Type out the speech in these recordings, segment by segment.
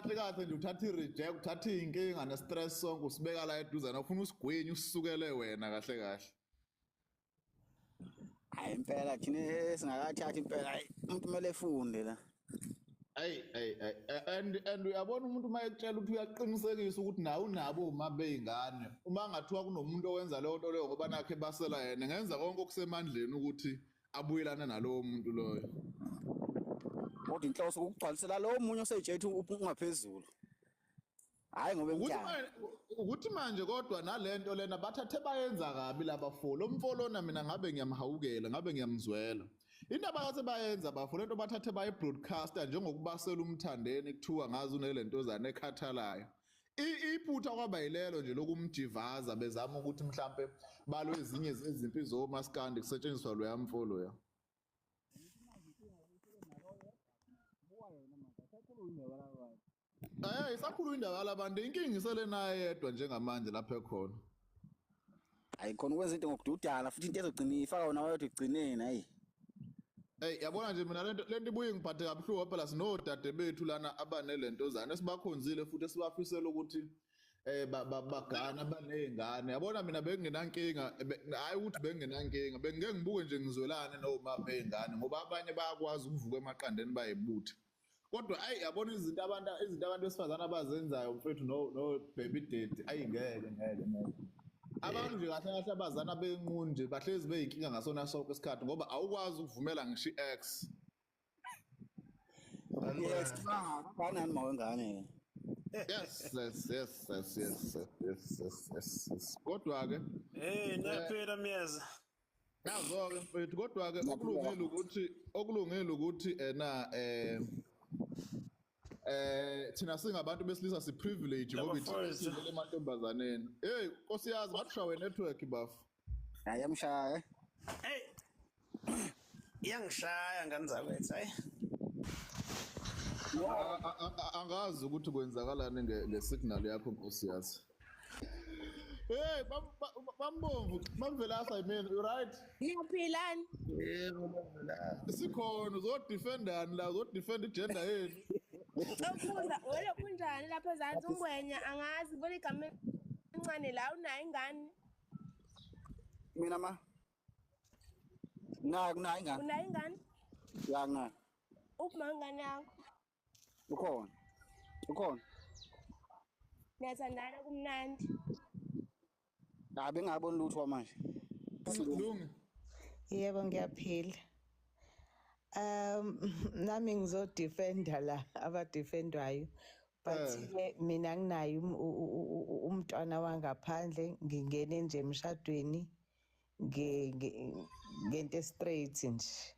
Kahle kahle nje uthatha i-reject, uthatha iy'nkinga ne-stress sonke usibeka la eduzane, ufuna usigwinye usisukele wena kahle kahle. Hayi impela thina singakathathi impela, hayi umuntu kumele efunde la. Ayi ayi ayi, and uyabona umuntu uma ekutshela ukuthi uyaqinisekisa ukuthi nawe unabo uma beyingane, uma ngathiwa kunomuntu owenza leyo nto leyo ngoba nakhe basela yena, ngenza konke okusemandleni ukuthi abuyelane nalowo muntu loyo. Kodwa inhloso ukugcwalisela lo munye oseyitshethe ungaphezulu. Hayi ngoba Ukuthi emntana. Ukuthi manje kodwa nalento lena bathathe bayenza kabi laba fo. Lo mfo lona mina ngabe ngiyamhawukela, ngabe ngiyamzwela. Into abakathe bayenza bafo, lento bathathe bayi-broadcaster njengokubasela uMthandeni, kuthiwa ngazi unelentozana ekhathalayo. Iphutha kwaba yilelo nje lokumjivaza, bezama ukuthi mhlampe balwe ezinye zezimpi zomaskandi kusetshenziswa loya mfo loya. Isakhulu indaba yalabantu, inkinga isele naye yedwa njengamanje lapha ekhona. Hayi khona ukwenza into ngokududana futhi into ezogcina ifaka wona wayodwa ekugcineni, hayi. Hey, yabona nje mina lento ibuye ngiphathe kabuhlungu phela, sinodade bethu lana abanelentozana esibakhonzile futhi esibafisela ukuthi bagana banezingane. Yabona mina bengingenankinga, hayi ukuthi bengingenankinga, bengike ngibuke nje ngizwelane noma beyingane ngoba abanye bayakwazi ukuvuka emaqandeni bayibuthe. Kodwa ayi yabona izinto abantu besifazana abazenzayo mfethu, no baby daddy, ayi ngeke ngeke ngeke. Abantu nje kahle kahle abazana benqunu nje bahlezi beyinkinga ngasona sonke isikhathi ngoba awukwazi ukuvumela ngisho i-ex. Yes, banani mawengane. Yes. Kodwa ke Hey, niyaphila Myeza. Nazo ke mfethu, kodwa ke okulungile ukuthi ena thina singabantu besilisa si privilege ngoba Laba first. ithina emantombazaneni. Hey Nkosiyazi, ngathi ushawe network bafo. Hayi yamshaya. Hey. Iyangishaya ngani zakwethu, hayi. Angazi ukuthi kwenzakalani nge-signal yakho, Nkosiyazi. Hey bambomvu, bamvelasa, I mean, you right? Ngiyaphilani? Yebo, bamvelasa. Sikhona, uzodefendani la, uzodefend igender yenu. Ukubuza, wena kunjani lapha ezansi uNgwenya, angazi ngibona igama elincane la, unayo ingane? Mina ma. Nayo, kunayo ingane. Unayo ingane? Ya, nginayo. Uphi ma ingane yakho? Ukhona. Ukhona. Niyathandana kumnandi? Hayi bengaboni lutho manje. Lungi. Yebo, ngiyaphila. Nami ngizodefenda la abadefendwayo. But ke mina nginayo umntwana wangaphandle, ngingene nje emshadweni ngento straight nje.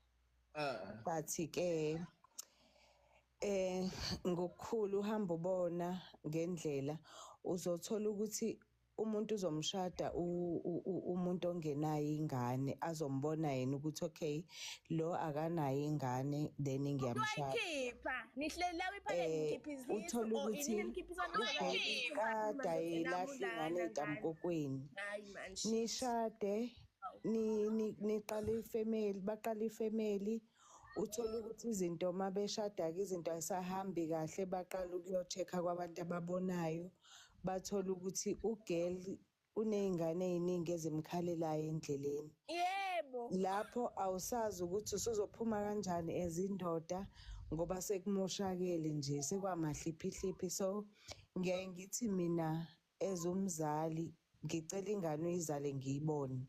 But ke ngokukhulu uhamba ubona ngendlela, uzothola ukuthi umuntu uzomshada umuntu ongenayo ingane, azombona yena ukuthi okay, lo akanayo ingane, then ngiyamshada. Wayikhipha. Nihleli la kwiphakethe, nikhipha izisu Uthola or ukuthi inini nikhiphisana? kade ayilahla ingane ey'tamkokweni. Hayi manje. Nishade, niqale ifamily, baqala ifamily, uthola ukuthi izinto uma beshada-ke izinto ayisahambi kahle, baqala ukuyo-check-a kwabantu ababonayo, bathola ukuthi ugirl uney'ngane ey'ningi ezimkhalelayo endleleni. Lapho awusazi ukuthi usuzophuma kanjani ezindoda ngoba sekumoshakele nje, sekwamahliphihliphi. So ngiyaye ngithi mina as umzali ngicela ingane uyizale ngiyibone,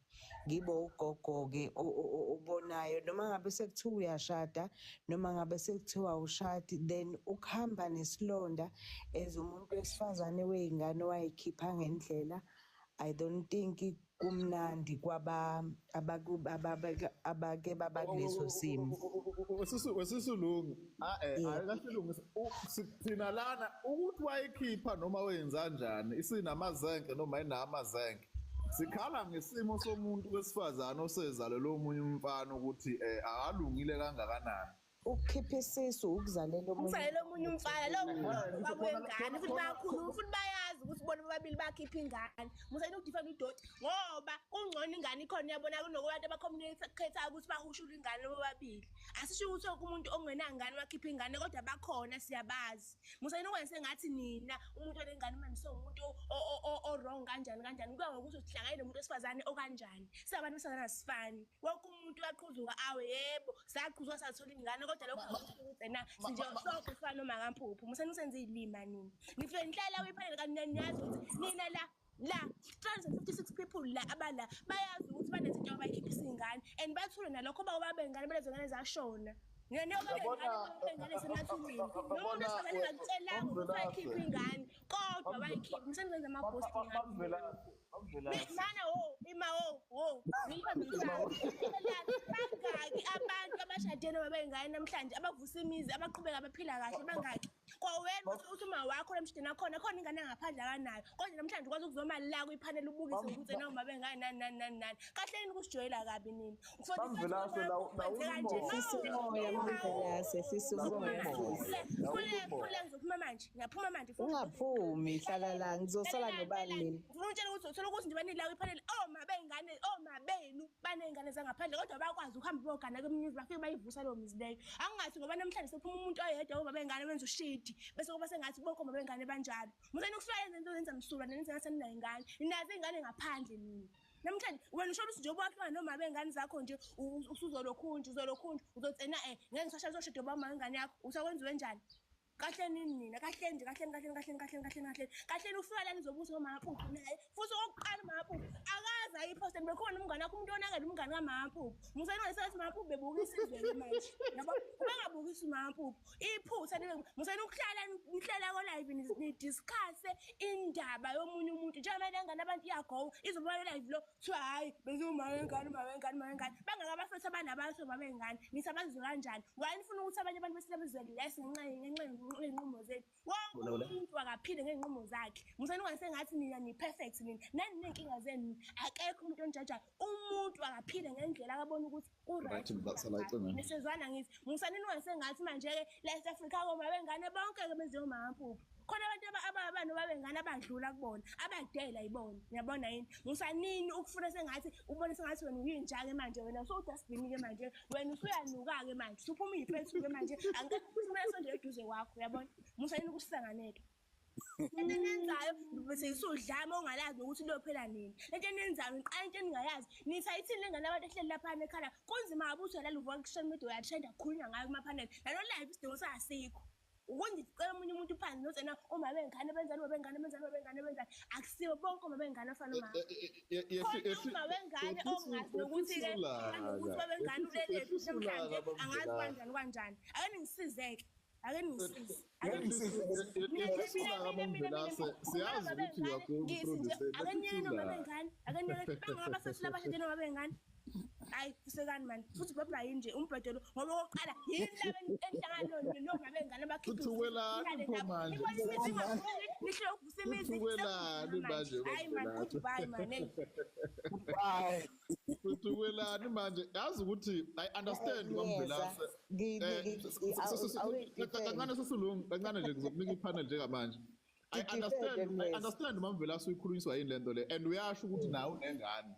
ngibe ugogo-ke obonayo, noma ngabe sekuthiwa uyashada noma ngabe sekuthiwa awushadi, then ukuhamba nesilonda as umuntu wesifazane wey'ngane owayikhipha ngendlela, I don't think kumnandi kwaba abake baba kuleso simo. Wesisulungu ayikasilungisa thina lana ukuthi wayikhipha noma wenza kanjani, isinamazenke noma inamazenke, sikhala ngesimo somuntu wesifazane osezalelwe omunye umfana ukuthi akalungile kangakanani. Ukukhipha isisu, ukuzalela omunye Ukuzalela omunye umfana, lo baba wengane, futhi bayakhuluma futhi bayazi. Siyazi ukuthi bona bobabili bakhipha ingane. Musani ukudefenda udoti ngoba kungcono ingane ikhona, uyabona, kunokubantu abacommunicate ukuthi bahushule ingane bobabili. Asisho ukuthi wonke umuntu ongenangane wakhipha ingane, kodwa bakhona, siyabazi. Musani ukwenza sengathi nina umuntu onengane manje sewumuntu o-wrong kanjani kanjani. Kuya ngokuthi uhlangane nomuntu wesifazane okanjani. Singabantu besifazane asifani. Wonke umuntu uyaqhuzuka awe, yebo, saqhuzuka sathola ingane, kodwa lokho akusho ukuthi ena sinje sonke sifana noma kaMphuphu. Musani usenze iy'lima nina. Nifike nihlala kwipanel kanti niyazi ukuthi nina la 356 people la abala bayazi ukuthi banezinto abayikhiphisa iy'ngane and bathule nalokho bawo babengane balezo ngane zashona. Nina niyobabengane semathuneni. Noma umuntu wesifazane engakutshelanga ukuthi wayikhipha ingane, kodwa wayikhipha. Musani ukwenza ama-ghost ngane. Mana wo, ima wo, wo. Bangaki abantu abashadene noma beyingane namhlanje abavusa imizi, abaqhubeka baphila kahle, bangaki? Kwawena uthi uma wakho lemshadweni wakhona khona ingane engaphandle akanayo. Kodwa namhlanje ukwazi ukuzoma la kwiphaneli ubukise ukuthi noma bengane nani nani nani nani. Kahleni ukusijwayela kabi nini. Hlisa umoya, Mamvelase, hlisa umoya, sisi. Kule ngizophuma manje. Ngiyaphuma manje. Ungaphumi, hlala la, ngizosala nobani mina? Ngifuna ukutshela ukuthi uthola ukuthi nje banila kwiphaneli oma bey'ngane, oma benu baney'ngane zangaphandle, kodwa bakwazi ukuhamba bogana kweminye imizi, bafike bayivusa leyo mizi leyo. Angingathi ngoba namhlanje sekuphuma umuntu oyedwa oma bey'ngane wenza ushidi, bese kuba sengathi bonke oma bey'ngane banjalo. Musani ukusuka yenza into zenza msulwa nenza ngathi aninay'ngane. Ninazo iy'ngane ngaphandle nina. Namhlanje wena usho ukuthi njengoba wahlukana noma bey'ngane zakho nje usuzolokhu nje uzolokhu nje uzothi ena ngeke ngisashaya uzoshada obama ingane yakho usakwenziwe njani? Kahleni nina, kahleni nje, kahleni, kahleni, kahleni, kahleni, kahleni, kahleni, kahleni. Ufika la nizobuza ngoMampuphu naye futhi okokuqala uMampuphu akaze ayiphosteni, bekhona umngane wakho, umuntu onakele umngane kaMampuphu. Musani ungasethi Mampuphu bebukisa izwe manje, yabo, ubengabukisi uMampuphu iphutha. Musani ukuhlala nihlala ko-live nidiscusse indaba yomunye umuntu njengoba lengane abantu iyagowa izoba live lo kuthiwa hhayi beziwuma wengane, uma wengane, uma wengane, bangaka abafethu abanabantu babengane, nithi abazizwe kanjani? Why nifuna ukuthi abanye abantu besile bezwe less ngenxa yey'nqumo zenu? Wonke umuntu akaphile ngey'nqumo zakhe. Musani ungasengathi nina ni-perfect, nina nani ney'nkinga zenu, akekho umuntu onijajayo. Umuntu akaphile ngendlela akabona ukuthi ku-right. Nisezwana ngithi musanini ungasengathi manje-ke la e-South Africa koma bengane bonke-ke benziwe uMampuphu. Khona abantu abanobabengane abadlula kubona, abadela yibona, uyabona yini? Musanini ukufuna sengathi ubone sengathi wena uyinja-ke manje, wena usuwudustbin-ke manje, wena usuyanuka-ke manje, usuphuma iy'mpethu-ke manje, angeke futhi sondele eduze kwakho, uyabona? Musanini ukusisanganela. Lento eniyenzayo bese isudlame ongalazi nokuthi luyophela nini. Lento eniyenzayo niqala into eningayazi. Nithi ayithini lengane abantu ehleli laphana ekhala. Kunzima kabi ukuthi uyalala uvuka ku-social media uyatrenda, kukhulunywa ngayo kuma-panel. Nalo live isidingo sasikho. Ukunje ucela omunye umuntu phansi nothi ena uma bengane benzani, uma bengane benzani, uma bengane benzani. Akusibo bonke uma bengane afana uma. Khona uma wengane ongazi nokuthi-ke nokuthi babengane ulelephi namhlanje, angazi kanjani kanjani. Ake ningisizeke. Ake ningisize. Ake ningisize. Siyazi ukuthi you are going through the same. Ake niyeke noma bengane, ake niyeke bangaba sethi labashade noma bengane. Hayi, fusekani mani futhi baba, yini nje umbhedo lo? Ngoba okokuqala yini laba enhlangano noma bengane bakhipha Kuthukwelani pho manje? Nihle ukuvusa imizi. Kuthukwelani manje? Hayi man, goodbye man, hey. Bye. Kuthukwelani manje? Yazi ukuthi I understand, Mamvelase. Kancane sesilungu, kancane nje ngizokunika ipanel njengamanje. I understand, I understand Mamvelase, uyikhulunyiswa yini lento le, and uyasho ukuthi nawe unengane.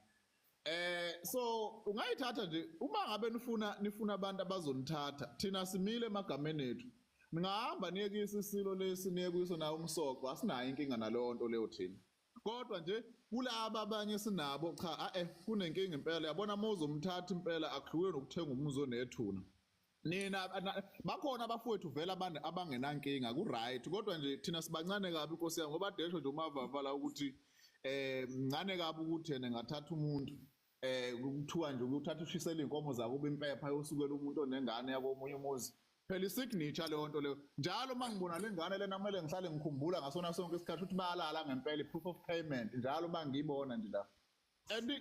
So ungayithatha nje uma ngabe nifuna abantu abazonithatha, thina simile emagameni ethu. Ningahamba niye kuyiso isilo lesi, niye kuyiso nawo umsoco, asinayo inkinga naleyo nto leyo thina. Kodwa nje kulaba abanye sinabo, cha, kunenkinga impela. Yabona uma uzomthatha impela akuhluke nokuthenga umuzi onethuna. Nina bakhona abafowethu vele abangenankinga ku right, kodwa nje thina sibancane kabi, Nkosi yami, ngoba desho nje umavavala ukuthi mncane kabi ukuthi yena engathatha umuntu, kuthiwa nje ukuthatha ushisela inkomo zakuba impepha yosukela umuntu onengane yakomunye umuzi. Phela isignature leyo nto leyo, njalo uma ngibona le ngane lena kumele ngihlale ngikhumbula ngasona sonke isikhathi ukuthi bayalala ngempela, i-proof of payment njalo uma ngiyibona nje la. And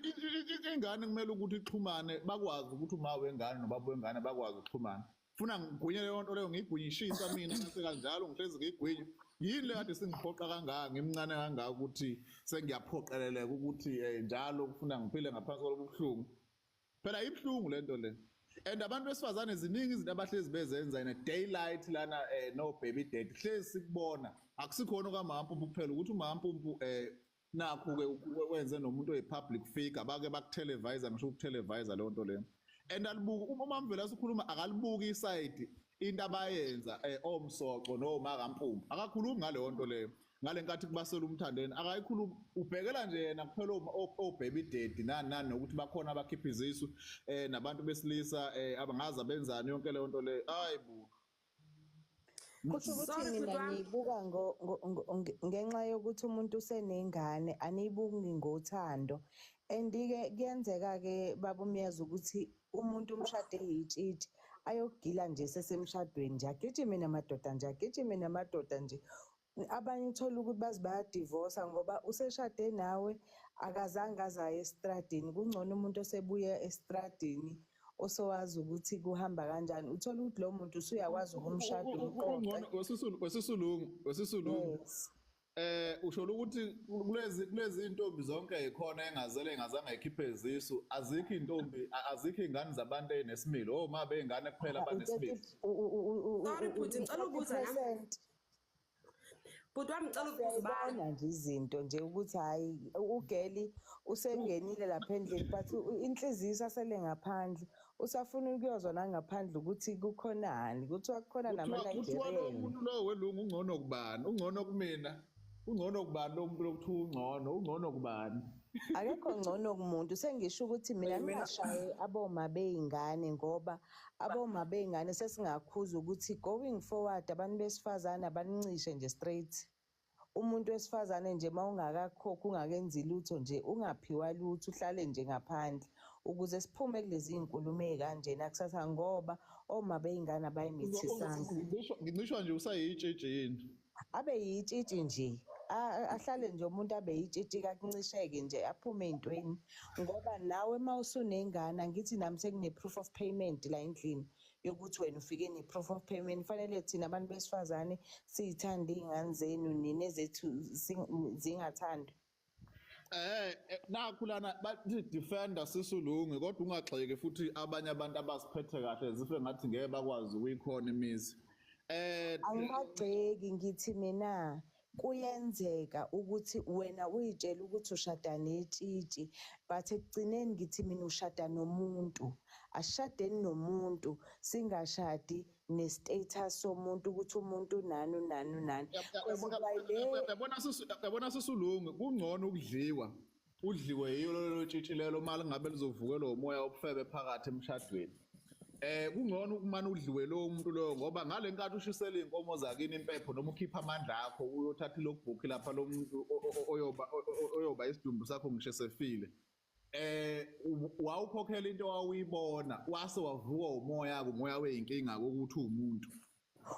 ingane kumele ukuthi ixhumane, bakwazi ukuthi uma wengane nobaba wengane bakwazi ukuxhumana. Funa ngigwinye leyo nto leyo, ngiyigwinyishisa mina ngase kanjalo ngihlezi ngiyigwinya. Yini le kade singiphoqa kangaka ngimncane kangaka ukuthi sengiyaphoqeleleka ukuthi njalo kufuna ngiphile ngaphansi kwalobu buhlungu? Phela ibuhlungu lento le. And abantu besifazane ziningi izinto abahlezi bezenza in a daylight lana, no baby daddy, hlezi sikubona. Akusikhona kwaMampumpu kuphela ukuthi uMampumpu nakhu ke wenze nomuntu oyi-public figure, bake baku-televise, ngisho uku-televise leyo nto leyo. And alibuki uma uMamvela ukhuluma, akalibuki i-side into abayenza omsoco noma kaMpumpu, akakhulumi ngaleyo nto leyo. Ngale nkathi kubasela uMthandeni akayikhulumi, ubhekela nje yena kuphela o-baby daddy nani nani, nokuthi bakhona abakhipha izisu nabantu besilisa abangazi abenzani, yonke leyo nto leyo. Hayi bo. Kusho ukuthi Sorry, nina bhuti wami. niyibuka ngenxa yokuthi umuntu usenengane, aniyibuki ngothando. And-ke kuyenzeka-ke, baba uMyeza, ukuthi umuntu umshade eyitshitshi, ayokugila nje sesemshadweni nje, agijime namadoda nje, agijime namadoda nje. Abanye uthola ukuthi baze bayadivosa ngoba useshade nawe, akazange azaye estradini. Kungcono umuntu osebuye estradini, osowazi ukuthi kuhamba kanjani. Uthola ukuthi lowo muntu usuyakwazi ukumshada, umqoqe. Ungcono wesisulungu, wesisulungu. Yes. Usho ukuthi kulezi intombi zonke ikhona engazele engazange ikhiphe izisu, azikho intombi, azikho ingane zabantu ezinesimilo, oma beyingane kuphela abanesimilo? Sorry, bhuti, ngicela ukubuza nami. 30%. Bhuti wami, ngicela ukubuza ubani? Siyayibona nje izinto nje ukuthi hhayi, ugeli usengenile lapha endlini, but inhliziyo isasele ngaphandle, usafuna ukuyozwa nangaphandle ukuthi kukhonani, kuthiwa kukhona Kuthiwa lo nama-Nigerian. muntu lo welungu ungcono kubani? Ungcono kumina? Ungcono kubani lo muntu lokuthiwa ungcono? Ungcono kubani? Akekho ngcono kumuntu. Sengisho ukuthi mina Mina ngingashayi aboma bey'ngane, ngoba aboma bey'ngane sesingakhuza ukuthi going forward abantu besifazane abanincishe nje straight. Umuntu wesifazane nje, uma ungakakhokhi, ungakenzi lutho nje, ungaphiwa lutho, uhlale nje ngaphandle, ukuze siphume kulezi iy'nkulumo ey'kanjena kusasa, ngoba oma bey'ngane abayimithisanga. Ngincishwa nje usayitshitshi yini? Abe yitshitshi nje, ahlale nje umuntu abe yitshitshi, kakuncisheke nje, aphume ey'ntweni, ngoba nawe uma usunengane, angithi nami sekune-proof of payment la endlini yokuthi wena ufike ne-proof of payment. Fanele thina abantu besifazane siy'thande iy'ngane zenu, nina ezethu zingathandwa. Nakhu lana bathi defender sisulungi, kodwa ungagxeki futhi abanye abantu abasiphethe kahle, zife ngathi ngeke bakwazi ukuyikhona imizi. Angibagxeki, ngithi mina kuyenzeka ukuthi wena uyitshela ukuthi ushada netshitshi, but ekugcineni ngithi mina ushada nomuntu. Asishadeni nomuntu, singashadi ne-status somuntu, ukuthi umuntu unani, unani, unani. Because by le Yabona sisulungi, kungcono ukudliwa udliwe yiyo lolo tshitshi lelo, mali ngabe lizovukelwa umoya wobufebe phakathi emshadweni. Kungcono ukumane udliwe lo muntu lo, ngoba ngale nkathi ushisela inkomo zakini impepho noma ukhipha amandla akho uyothatha i-logbook lapha lo muntu oyoba isidumbu sakho ngisho esefile, wawukhokhela into owawuyibona, wase wavuka umoya, umoya weyinkinga ukuthi uwumuntu.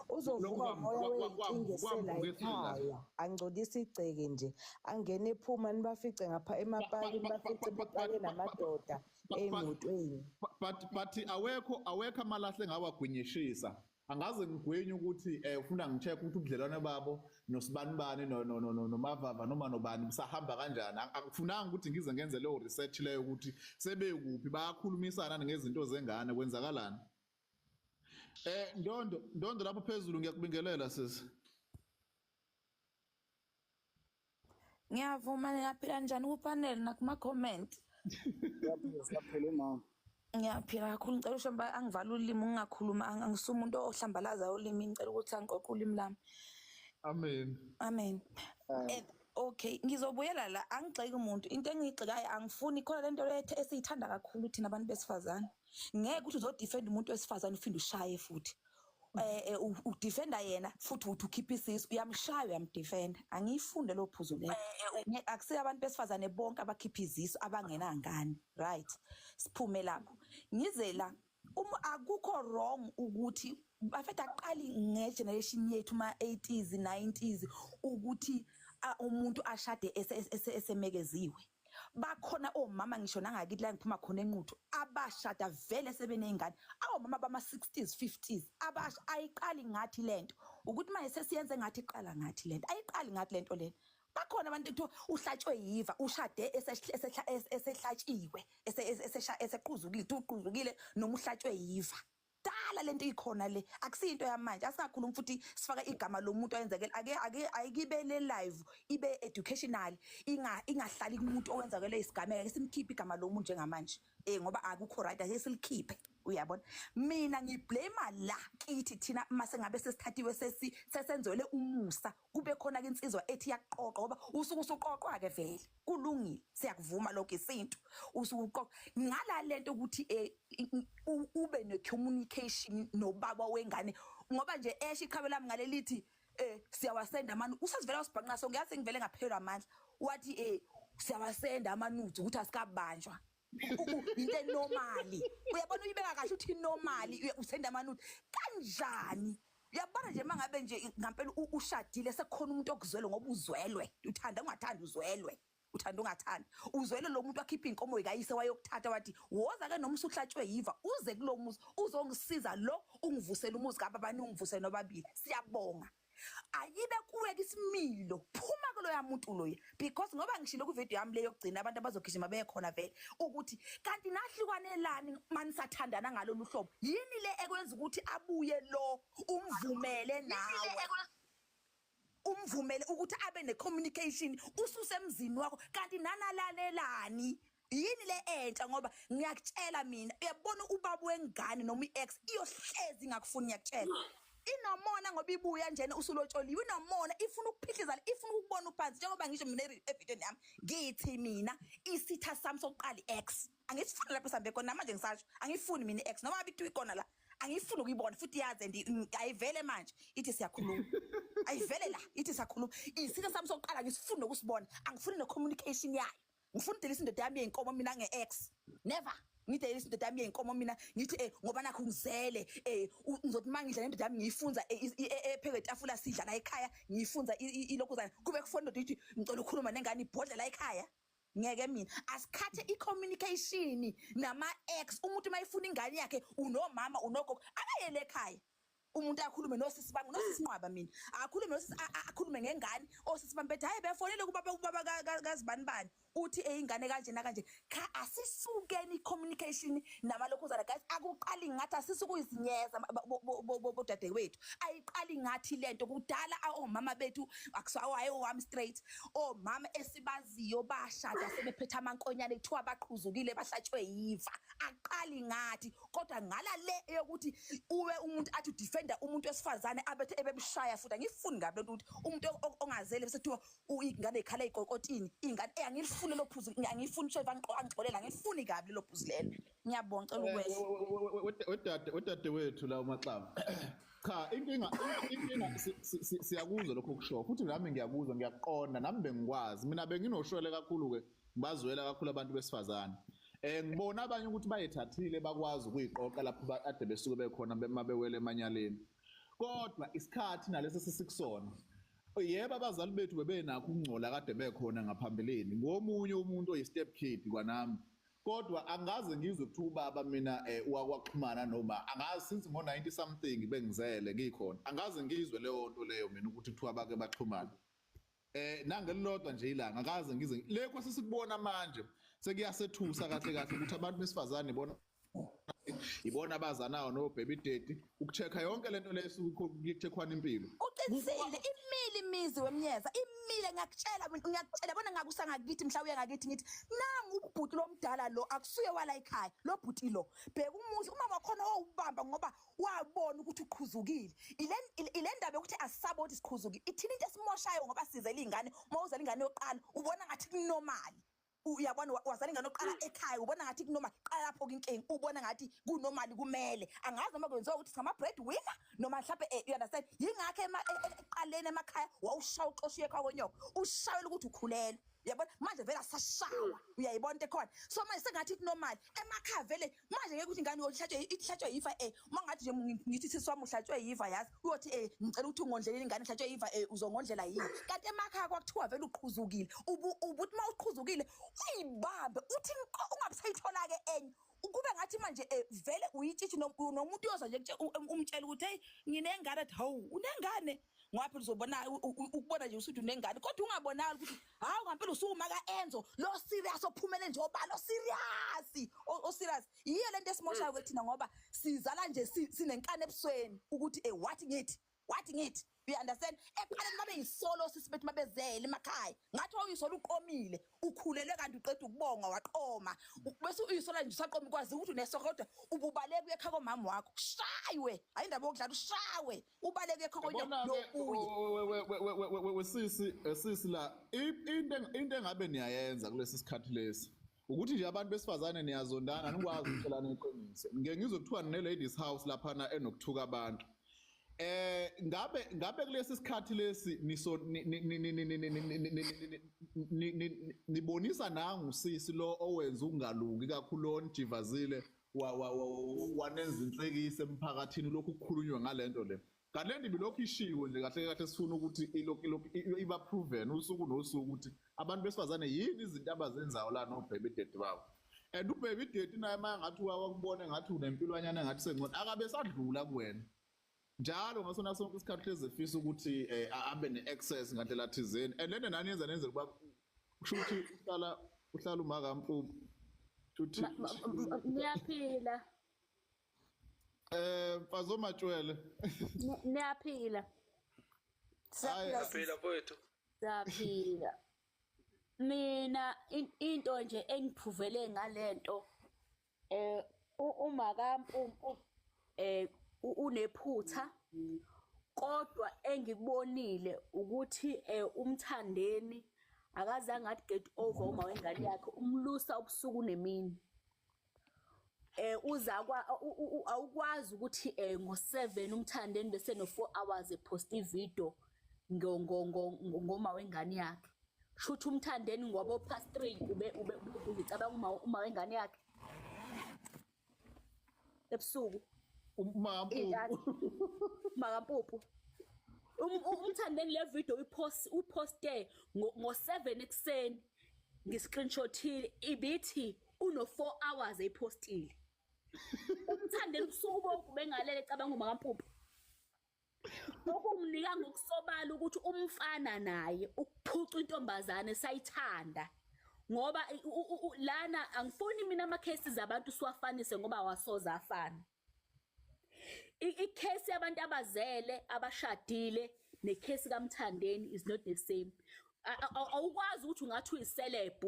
Uzovuka Lokhu umoya wey'nkinga esela ekhaya, angcolise igceke nje, angene ephuma, nibafice ngapha emapaki, nibafice bepake namadoda ey'motweni. But awekho amalahle engawagwinyishisa. Angaze ngigwinye ukuthi ufuna ngi-check ukuthi ubudlelwane babo nosibanibani no no no nomavava noma nobani busahamba kanjani. Akufunanga ukuthi ngize ngenze leyo research leyo ukuthi sebekuphi, bayakhulumisana ngezinto zengane, kwenzakalani. Ndondo, Ndondo lapho phezulu, ngiyakubingelela sisi. Ngiyavuma. Niyaphila njani ku-panel nakuma-comment? Siyaphila, siyaphila mama. Ngiyaphila kakhulu. Ngicela usho angivala ulimi, ngingakhuluma, angisumuntu ohlambalaza ulimi. Ngicela ukuthi angiqoqe ulimi lami. Amen. Amen. Okay, ngizobuyela la. Angigxeki umuntu. Into engiyigxekayo, angifuni khona lento lethe esiyithanda kakhulu thina abantu besifazane. Ngeke ukuthi uzo-defend umuntu wesifazane uphinde ushaye futhi. U-defenda yena futhi uthi ukhipha isisu, uyamshaya, uyam-defenda. Angiyifunde lo phuzu leyo. Akusiyo abantu besifazane bonke abakhipha izisu abangenangane, right? Siphume lapho. Ngize la, uma akukho wrong ukuthi bafethu aqali nge-generation yethu ma 80s, 90s ukuthi umuntu ashade esemekeziwe. Bakhona omama ngisho nangakithi la ngiphuma khona eNquthu abashada vele sebeney'ngane, awomama bama-60s, 50s abasha. Ayiqali ngathi lento, ukuthi manje sesiyenze ngathi iqala ngathi lento. Ayiqali ngathi lento lena. Bakhona abantu kuthiwa uhlatshwe yiva, ushade esehlatshiwe, eseqhuzukile, kuthiwa uqhuzukile noma uhlatshwe yiva. Dala lento ikhona le, akusiyinto yamanje. Asingakhulumi futhi sifaka igama lomuntu owenzekele. Ake ayikibe le live ibe educational, ingahlali kumuntu owenzakele isigameko. Ake simkhiphe igama lomuntu njengamanje, ngoba akukho right, ake silikhiphe. Uyabona, mina ngiblame la kithi thina mase ngabe sesithathiwe, sesenzwele umusa, kube khona ke insizwa ethi yaqoqa, ngoba usuke usuqoqwa ke vele, kulungile, siyakuvuma lokho, isintu usuke uqoqa ngala lento ukuthi ube ne communication nobaba wengane. Ngoba nje esho iqhawe lami ngalelithi siyawasenda amanu, usazivela wasibhanqa, so ngiyazi ngivele ngaphelwa amandla, wathi siyawasenda ama-nudes ukuthi asikabanjwa. Into enormal, uyabona, uyibeka kahle uthi normal, usenda ama-nudes kanjani? Uyabona nje, mangabe nje ngampela ushadile, sekukhona umuntu okuzwele, ngoba uzwelwe, uthanda ungathanda uzwelwe, uthanda ungathanda uzwele lo muntu wakhipha inkomo kayise wayokuthatha, wathi woza ke noma usuhlatshwe yiva, uze kulo muzi uzongisiza, lo ungivusela umuzi kababa, ungivusele nobabili, siyabonga. Ayibe kuwe isimilo, phuma kuloya muntu loya, because ngoba ngishilo ku-video yami leyo yokugcina, abantu abazogijima bekhona vele ukuthi kanti nahlukanelani manisathandana ngalolu hlobo. Yini le ekwenza ukuthi abuye lo, umvumele nawe, umvumele ukuthi abe ne-communication ususemzini wakho, kanti nanalalelani? Yini le entsha? Ngoba ngiyakutshela mina, uyabona, ubaba wengane noma i-ex iyohlezi ingakufuni. Ngiyakutshela, inomona ngoba ibuya njena usulotsholiwe, inomona, ifuna ukuphihliza, ifuna ukubona uphansi. Njengoba ngisho mina evidweni yami, ngithi mina isitha sami sokuqala i-ex, angisifuni lapho sihambe khona namanje. Ngisasho, angifuni mina i-ex, noma ngabe ithiwa ikhona la, angifuni ukuyibona futhi. Yazi and ayivele manje ithi siyakhuluma, ayivele la ithi siyakhuluma. Isitha sami sokuqala, ngisifuni nokusibona, angifuni ne-communication yayo. Ngifuna udelisa indoda yami yey'nkomo mina nge-ex, never ngidelisa indoda yami yey'nkomo mina. Ngithi ngoba nakho ngizele, ngizothi uma ngidla nendoda yami, ngiyifunza ephezu kwetafula, sidla la ekhaya, ngiyifunza ilokhuzana, kube kufona indoda ithi ngicela ukukhuluma nengane, ibhodle la ekhaya. Ngeke mina. Asikhathe i-communication nama-ex. Umuntu uma efuna ingane yakhe, unomama, unogogo, akayele ekhaya, umuntu akhulume nosisi bami, nosisi Nqwaba. Mina akhulume nosisi, akhulume ngengane, osisi bami bethi hayi, befonele kubaba, ubaba kazibani bani uthi eyingane kanje nakanje. Cha, asisukeni i-communication namalokhuzana guys, akuqali ngathi, asisukuyizinyeza bodadewethu, ayiqali ngathi lento kudala. Omama bethu, akusawaye owami straight, omama esibaziyo bashada sebephethe amankonyane, kuthiwa baqhuzukile, bahlatshwe yiva. Aqali ngathi, kodwa ngala le eyokuthi uwe umuntu athi udefenda umuntu wesifazane, abethe ebemshaya futhi, angifuni ngabe lento ukuthi umuntu ongazele bese kuthiwa ingane ikhala ey'kokotini ingane. Angilifuni lelo phuzu, angifuni usheva angixolela, angifuni kabi lelo phuzu lelo. Ngiyabonga, cela ukwehla. Wedade wethu la uMaxaba, cha, inkinga siyakuzwa lokho kusho, futhi nami ngiyakuzwa, ngiyakuqonda nami, bengikwazi mina benginoshwele kakhulu ke, ngibazwela kakhulu abantu besifazane. Ngibona abanye ukuthi bayethathile, bakwazi ukuyiqoqa lapho ade besuke bekhona mabewele emanyaleni, kodwa isikhathi nalesi sesikusona, yebo, abazali bethu bebenakho ukungcola kade bekhona ngaphambilini, ngomunye umuntu oyi-step kid kwanami, kodwa angaze ngizwe kuthiwa ubaba mina wakwaxhumana noma angazi since ngo-90 something bengizele ngikhona, angaze ngizwe leyo nto leyo mina ukuthi kuthiwa bake baxhumana nangelilodwa nje ilanga, akaze ngize. Lekho sesikubona manje sekuyasethusa kahle kahle ukuthi abantu besifazane ibona ibona abazanayo no baby daddy, ukuchecka yonke lento leyo isuke impilo. Uqinisile, imile imizi wemnyeza, imile. Ngiyakutshela mina, ngiyakutshela bona, ngakusa ngakithi, mhla uya ngakithi, ngithi nangu ubhuti lomdala lo, akusuye wala ekhaya lo bhuti lo, bheka umuzi umama wakhona wawubamba ngoba wabona ukuthi uqhuzukile. Ile ndaba yokuthi asisabo ukuthi siqhuzukile ithini, into esimoshayo, ngoba sizele iy'ngane. Uma uzala ingane yokuqala, ubona ngathi kunormal. Uyabona, wazala ingane yokuqala ekhaya, ubona ngathi kunormal. Qala lapho inkinga, ubona ngathi kunormal, kumele angazi noma kwenziwa ukuthi singama bread winner noma mhlawumbe, you understand? Yingakho ekuqaleni emakhaya wawushaya uxoshiwe ekhaya konyoko, ushayela ukuthi ukhulelwe. Uyabona manje vele asashawa, uyayibona into ekhona. So manje sengathi kunormal emakhaya vele manje, ngeke ukuthi ingane yohlatshwe ihlatshwe yiva. Uma ngathi nje ngithi sisi wami uhlatshwe yiva, yazi uyothi ngicela ukuthi ungondlele ingane ihlatshwe yiva, uzongondlela yini? Kanti emakhaya kwakuthiwa vele uqhuzukile, ubuthi uma uqhuzukile uyibambe, uthi ungabe usayithola ke enye, kube ngathi manje vele uyitshitshi nomuntu uyoza nje umtshela ukuthi hey, nginengane, athi hawu, unengane. Ngoba phela uzobona ukubona nje usuthi unengane, kodwa ungabonakali ukuthi hawu ngampela usuma ka-Enzo lo serious ophumele nje obala o serious o serious. Yiyo lento esimoshayo ke thina, ngoba sizala nje sinenkani ebusweni ukuthi wathi ngithi wathi ngithi, you understand? Ekuqaleni babe yisolo sisi bethu mabezele emakhaya, ngathi wawuyisola uqomile, ukhulelwe, kanti uqeda ukubonga waqoma, bese uyisola nje usaqoma, kwazi ukuthi unesoko, kodwa ububaleka uye ekhaya komama wakho, ushaywe. Hayi, indaba yokudlala, ushawe ubaleke uye ekhaya Yabona-ke yobuye. Wesisi la, into engabe niyayenza kulesi sikhathi lesi ukuthi nje abantu besifazane niyazondana, nikwazi ukutshelana iqiniso. Ngike ngizwe kuthiwa ne-ladies house laphana enokuthuka abantu. Ngabe kulesi sikhathi lesi niso nibonisa nangu sisi lo owenza ukungalungi kakhulu, onijivazile, wanenza inhlekisa emphakathini, lokhu kukhulunywa ngalento le. Kanti le nto ibilokhu ishiwo nje kahle kahle, sifuna ukuthi ilokhu iba proven usuku nosuku ukuthi abantu besifazane yini izinto abazenzayo la no-baby daddy babo. And u-baby daddy naye uma ngathi wakubona ngathi unempilwanyana engathi sengcono, akabe sadlula kuwena njalo ngasona sonke isikhathi, hlezi efisa ukuthi abe ne-access ngandlela thizeni. And lento nani yenza nenzela ukuba kusho ukuthi uhlala umakaMpumpu, kusho ukuthi Niyaphila? Mfazi omatshwele. Niyaphila? Hayi. Phila mfowethu. Siyaphila. Mina into nje engiphuvele ngalento, uma kaMpumpu unephutha, kodwa engikubonile ukuthi uMthandeni akazange athi get over uma wengane yakhe, umlusa ubusuku nemini. Uza kwa awukwazi ukuthi ngo7 uMthandeni bese no 4 hours epost ivideo ngo ngo ngo ngoma wengane yakhe. Shuthi uMthandeni ngwabo past 3 ube uzicabanga uma wengane yakhe ebusuku. UMaMpumpu. MakaMpupu. UMthandeni le video uyipost, uposte ngo7 ekseni, ngiscreenshothile, ibithi uno 4 hours eyipostile. UMthandeni ubusuku bonke bengalele ecabanga uMakaMpupu. Okumnika ngokusobala ukuthi umfana naye ukuphuca intombazane sayithanda, ngoba lana angifuni mina ama cases abantu siwafanise, ngoba awasoza afana. Icase yabantu abazele abashadile necase kaMthandeni is not the same. Awukwazi ukuthi ungathi uyiceleb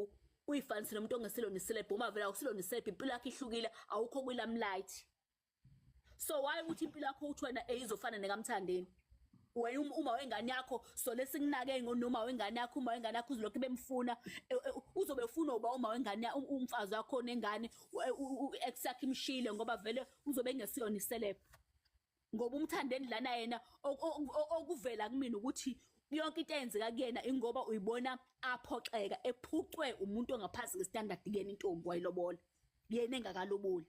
uyifanise nomuntu ongesilo neceleb, uma vele awusilo neceleb, impilo yakho ihlukile, awukho kwi-limelight. So why ukuthi impilo yakho uthi wena izofana nekaMthandeni? Wena uma wengane yakho, so lesikunake noma wengane yakho, uma wengane yakho uzolokhu bemfuna, uzobe ufuna uba uma wengane umfazi wakho nengane ex yakhe imshile, ngoba vele uzobe engesiyona iceleb. Ngoba uMthandeni lana yena okuvela kumina ukuthi yonke into eyenzeka kuyena ingoba uyibona aphoxeka, ephucwe umuntu ongaphansi kwestandard kuyena, intombi wayilobola yena engakaloboli.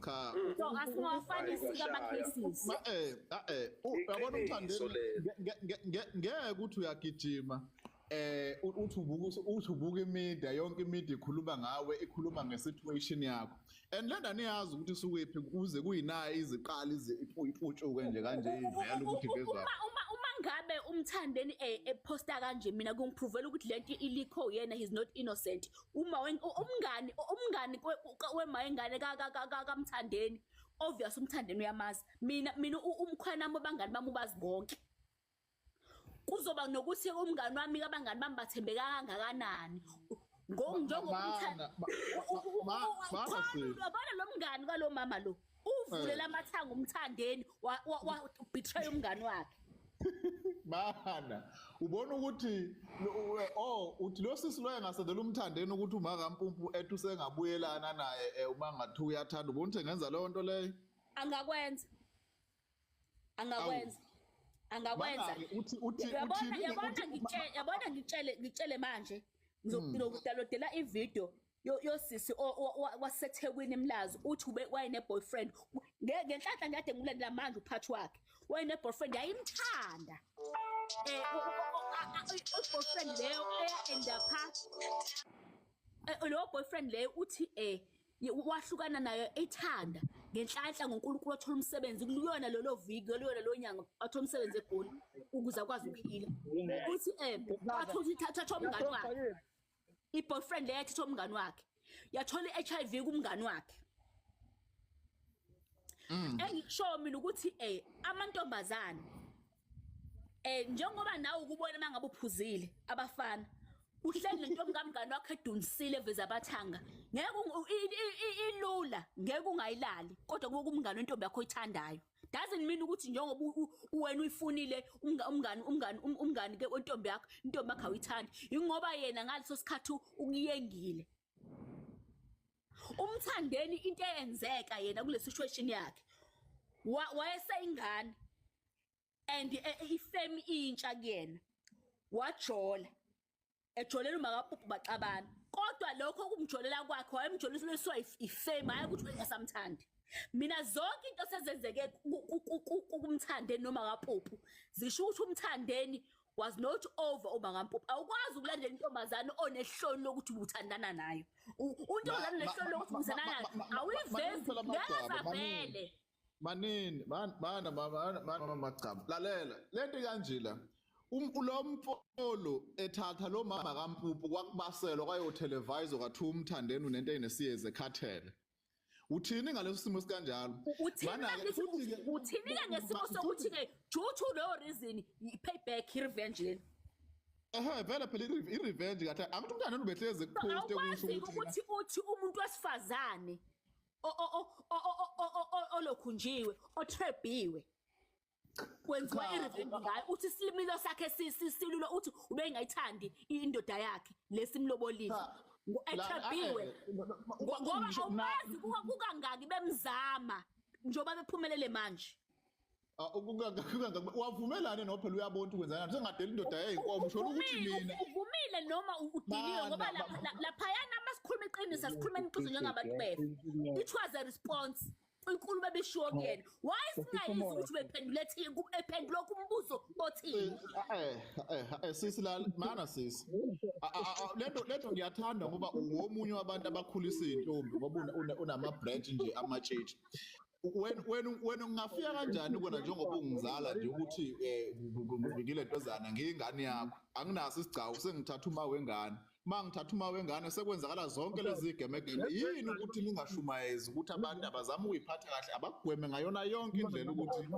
Cha. So asingawafanisi ama cases. Ma uyabona Iqiniso uMthandeni lelo. Ngeke ukuthi uyagijima, uthi ubuka imedia yonke, imedia ikhuluma ngawe, ikhuluma ngesituation yakho, and le ndani yazi ukuthi isukephi kuze kuyinayo iziqala ize iputshuke nje kanje, ivela ukuthi ivezwa. Uma ngabe uMthandeni eposta kanje, mina kungiprovela ukuthi lento ilikho, yena he's not innocent. Uma umngani wema wengane kaMthandeni, obvious uMthandeni uyamazi. Mina umkhwana wami, abangani bami ubazi bonke. Kuzoba nokuthi umngani wami, abangani bami bathembeka kangakanani njengoba Mana, mana sis. Yabona lo mngani kalo mama lo uvulela amathanga uMthandeni, wa betray umngani wakhe. Mana, ubona ukuthi oh, uthi lo sisi lo engasendela uMthandeni ukuthi umakaMpumpu ethi usengabuyelana naye, uma ngathi uyathanda, ubona ukuthi engenza leyo nto leyo? Angakwenza, angakwenza, angakwenza. Mana-ke, uthi Uyabona uthini yabona yabona ngitshele manje, ngizokudownloadela ivideo yosisi waseThekwini eMlazi, uthi ube wayene boyfriend. Ngenhlanhla ngiyade ngikulandela manje uphathi wakhe, wayene boyfriend yayimthanda, i-boyfriend leyo eya end up leyo boyfriend leyo uthi wahlukana nayo ethanda. Ngenhlanhla ngoNkulunkulu wathola umsebenzi kuyona lolo viki, kuyona lo nyanga wathola umsebenzi eGoli ukuze akwazi ukuphila. Uthi wathola ithatha umngani wakhe. I-boyfriend leyo yathatha umngani wakhe. Yathola i-HIV kumngani wakhe. Engikusho mina ukuthi amantombazane njengoba nawe ukubona mangabe uphuzile abafana uhleli nentombi kamngani wakhe edunisile eveza abathanga, ngeke ilula, ngeke ungayilali, kodwa kube kumngani wentombi yakho oyithandayo. Doesn't mean ukuthi njengoba wena uyifunile umngani ke wentombi yakho, intombi yakho awuyithandi, ingoba yena ngaleso sikhathi ukuyengile. Umthandeni into eyenzeka yena kule situation yakhe, wayeseyingane and ifemi intsha kuyena, wajola ejolela umakaPupu baxabana, kodwa lokho kumjolela kwakhe wayemjoliswa ifemi, hayi ukuthi engasamthandi. Mina zonke into sezenzeke kumthandeni noma kaPupu zisho ukuthi umthandeni was not over umakaMpupu. Awukwazi ukulandela intombazane onehloni lokuthi uthandana nayo. Untombazane onehloni lokuthi uthandana nayo awuyivezi ngeke. Manini mana mana Magcaba, lalela lento kanje la. Lo mfolo ethatha lo mama kaMpupu kwakubaselwa kwayo-televisor kwathiwa umthandeni unento enesiyeze ekhathele. Uthini ngaleso simo sikanjalo? Uthini ngesimo sokuthi ke due to no reason i-payback i-revenge lena? Ehhe, vele phela i-revenge kahle. Angithi umthandeni ubehlezi ekuposte kusho ukuthi uthi umuntu wesifazane olokhunjiwe otrebiwe kwenziwa i-revenge ngayo, uthi isimilo sakhe silulo, uthi ubengayithandi indoda yakhe lesimlobolile etrebiwe, ngoba awukwazi kukangaki bemzama njengoba bephumelele manje. Wavumelane no phela uyabona ukuthi kwenzani, sengadela indoda yeyinkomo, usho ukuthi mina uvumile noma udiniwe, ngoba laphayana masikhuluma iqiniso asikhuluma iqiniso njengabantu bethu. It was a response inkulumo ebishiwo kuyena. Why singayizwa ukuthi bephendule ephendula kumbuzo othini? Sisi la mana sisi lento ngiyathanda ngoba ungomunye wabantu abakhulisa izintombi, ngoba unama branch nje amatshitshi. Wena ungafika kanjani kona njengoba ungizala nje ukuthi ngile ntozana ngiyingane yakho, anginaso isigcawu, sengithatha uma wengane. Mangithatha uma wengane sekwenzakala zonke lezi gemegeme. Yini ukuthi ningashumayezi ukuthi abantu abazama ukuyiphatha kahle, abagweme ngayona yonke indlela ukuthi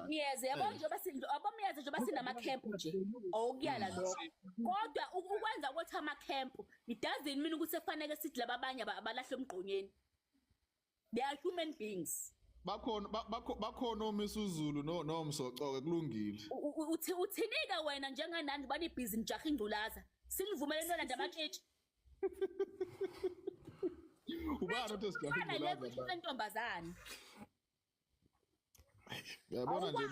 Miyeza yabo njengoba abomiyeza njengoba sinama-camp nje okuyala lokho, kodwa ukwenza ukuthi ama-camp it doesn't mean ukuthi kufanele sithi laba abanye abalahle emgqonyeni. They are human beings. Bakhona oMisuzulu noMsocoke kulungile. Uthini-ke wena njenganani banibhizi nijaha ingculaza, sinivumele nolanda amatshitshi? Ubani othi sijaha ingculaza? Lentombazane. Yabona nje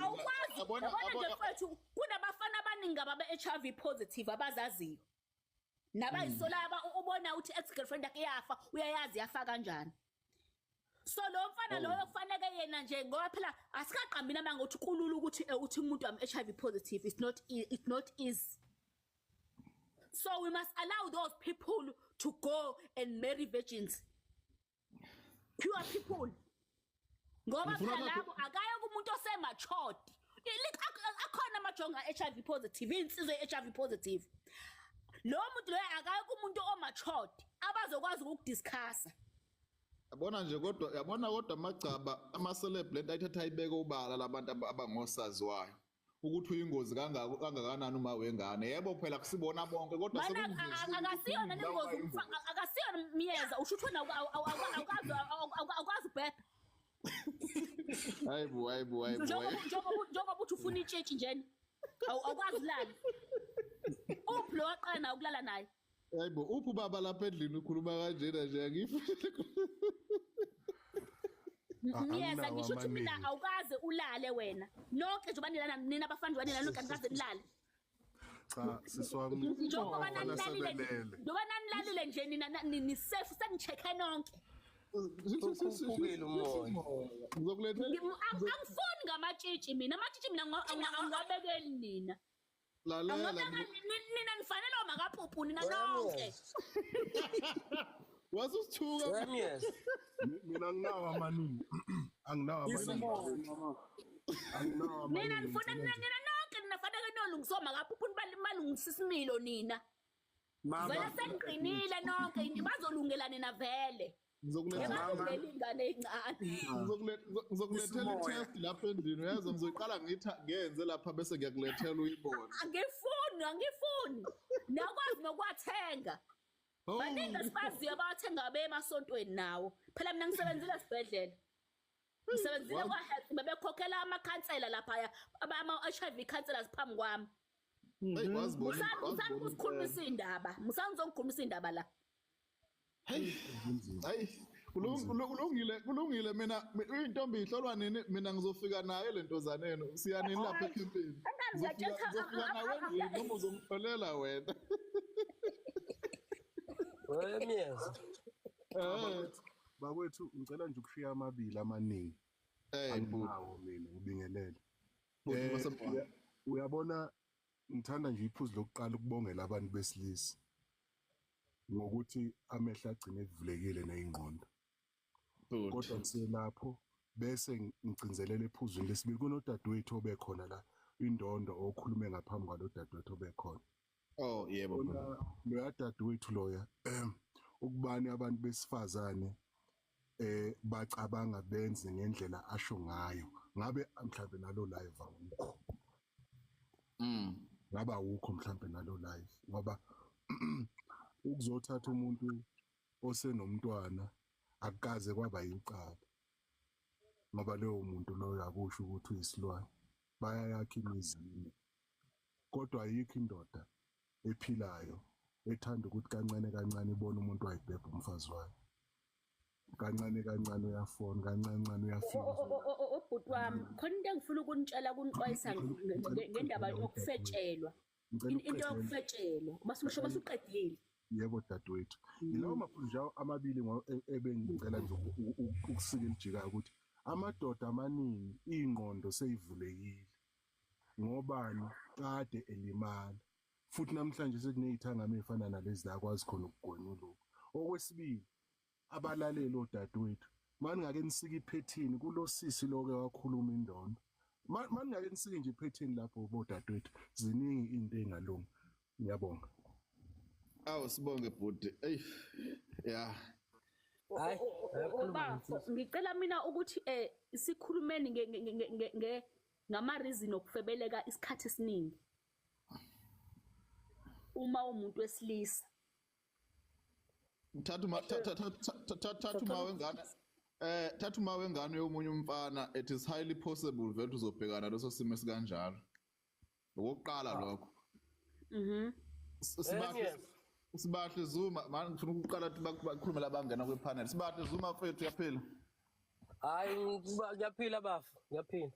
yabona nje mfethu, kunabafana abaningi ababe-HIV positive abazaziyo nabayisolayo, ubona ukuthi ex-girlfriend yakhe yafa, uyayazi yafa kanjani. So lo mfana loyo kufanele yena nje, ngoba phela asikaqambi nama ngokuthi kulula ukuthi uthi umuntu am HIV positive, it's not easy. So we must allow those people to go and marry virgins, pure people. Ngoba phela labo akaye kumuntu osematured. Akhona amajonga HIV positive, insizwe HIV positive. Lo muntu loyo akaye kumuntu omatured abazokwazi ukudiscussa. Yabona nje kodwa, yabona kodwa Magcaba ama-celeb lento ayithatha ayibeke ubala labantu abangosaziwayo ukuthi uyingozi kangakanani uma wengane. Yebo phela kusibona bonke kodwa akasiyona nengozi, akasiyona Miyeza, usho ukuthi wena awukwazi ubhebha. Hayibo hayibo hayibo. Njengoba uthi ufuna itshitshi njena, awukwazi ulala. Uphi lo waqala nawe ukulala naye? Hayibo, uphi ubaba lapha endlini ukhuluma kanjena nje angifuni. Miyeza ngisho ukuthi mina awukaze ulale wena. Nonke njengoba nilana nina abafana njengoba nilana nonke anikaze nilale. Cha siswami. Njengoba nanilalile, njengoba nanilalile nje nina ni safe senicheck-e nonke. Ukhuphukile umoya. Ngizokulethela. Angifuni ngamatshitshi mina, amatshitshi mina angiwabekeli nina. Lalela nina nifanele omakaPupu nina nonke. Wasusithuka. Wemyeza. Mina anginawo amaningi. Anginawo amaningi. Anginawo Nina amaningi. nifuna nina nina nonke ninafanele nolungiswa makaphuphu nibalungisa isimilo nina. Mama. Vele seniqinile nonke bazolungela nina vele. Ngizokuletha Ngebazolungela ingane encane. Ngizokulethela i-test lapha endlini uyezwa, ngizoyiqala ngitha ngenze lapha bese ngiyakulethela uyibone. Angifuni, angifuni. Nakwazi nokwathenga. Baningi esibaziyo abathenga bemasontweni nawo. Phela mina ngisebenzile esibhedlela. Ngisebenzile kwa-health, bebekhokhela amakhansela laphaya, ama-HIV counselors phambi kwami. Hey, wazibona. Musani musani ukusikhulumisa indaba. Musani uzongikhulumisa indaba la. Hey, hayi, kulungile, kulungile. Mina intombi ihlolwa nini? Mina ngizofika nayo le ntozana yenu. Siya nini lapha ekhempini? Ngizofika nawe endlini noma uzongihlolela wena? Wemyeza. Bakwethu, ngicela nje ukushiya amabili amaningi. Anginawo mina, ngibingelele. Uyabona, ngithanda nje iphuzu lokuqala ukubongela abantu besilisa ngokuthi amehlo agcine evulekile neyingqondo. Kodwa kuselapho bese ngigcinzelela ephuzwini lesibili kunodadewethu obekhona la, indondo okhulume ngaphambi kwalo dadewethu obekhona. Oh yebo. Loya dadewethu loya, ukubani abantu besifazane bacabanga benze ngendlela asho ngayo. Ngabe mhlambe nalo live awukho. Ngaba awukho mhlambe nalo live ngoba ukuzothatha umuntu osenomntwana akukaze kwaba yicala. Ngoba leyo muntu loyo akusho ukuthi uyisilwane. Bayayakha imizi. Kodwa ayikho indoda ephilayo ethanda ukuthi kancane kancane ibone umuntu wayibhebha umfazi wayo. Kancane kancane uyafona, kancane kancane uyafika. Ubhuti wami, khona into engifuna ukunitshela, kunixwayisa ngendaba yokufetshelwa. Into yokufetshelwa. Mase uqedile. Yebo dadewethu. Yilawo maphuzu nje amabili ebengicela nje ukusika elijikayo ukuthi amadoda amaningi ingqondo seyivulekile. Ngobani kade elimala. Futhi namhlanje sekuneyithangama ezifana nalezi la kwazi khona ukugonyuluka. Okwesibili, abalaleli odadewethu, maningake nisike iphethini kulosisi loke wakhuluma indondo. Maningake nisike nje iphethini lapho bodadewethu, ziningi into engalungi. Ngiyabonga. Awu sibonge bhuti. Ey. Yeah. Hayi, ngicela mina ukuthi sikhulumeni nge ngama reason okufebeleka isikhathi esiningi. Uma umuntu wesilisa thatha uma wengane, thatha uma wengane yomunye umfana, it is highly possible vele uzobhekana leso simo esikanjalo. Okokuqala lokho. Sibahle Zuma, manje ngifuna ukuqala ukuthi bakhulume labangena kwepanel. Sibahle Zuma mfethu, uyaphila? Hayi, ngiyaphila bafu, ngiyaphila.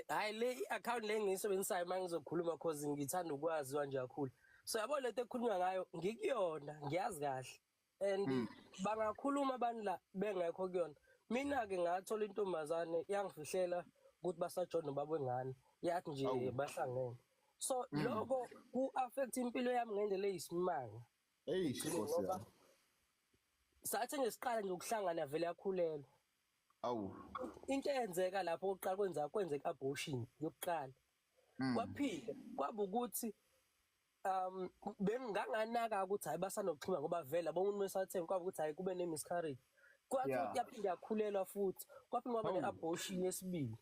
Hayi, le account le ngiyisebenzisayo mangizokhuluma cause ngithanda ukwaziwa nje kakhulu. So yabo lento ekhulunywa ngayo ngikuyona, ngiyazi kahle. And bangakhuluma abantu la bengekho kuyona. Mina ke ngathola intombazane yangifihlela ukuthi basajola nobaba wengane. Yathi nje bahlangene. So lokho ku affect impilo yami ngendlela eyisimanga. Hey, Nkosi yami. Sathi nje siqala nje ukuhlangana vele yakhulelwa. Awu. Into eyenzeka lapho oqala kwenza kwenzeka abortion yokuqala. Kwaphila kwaba ukuthi benginganganaka ukuthi hayi basanokuxhuma ngoba vele abo umuntu mesathe kwaba ukuthi hayi kube ne miscarriage. Kwathi yaphinda yakhulelwa futhi kwaphinda kwaba ne abortion yesibili.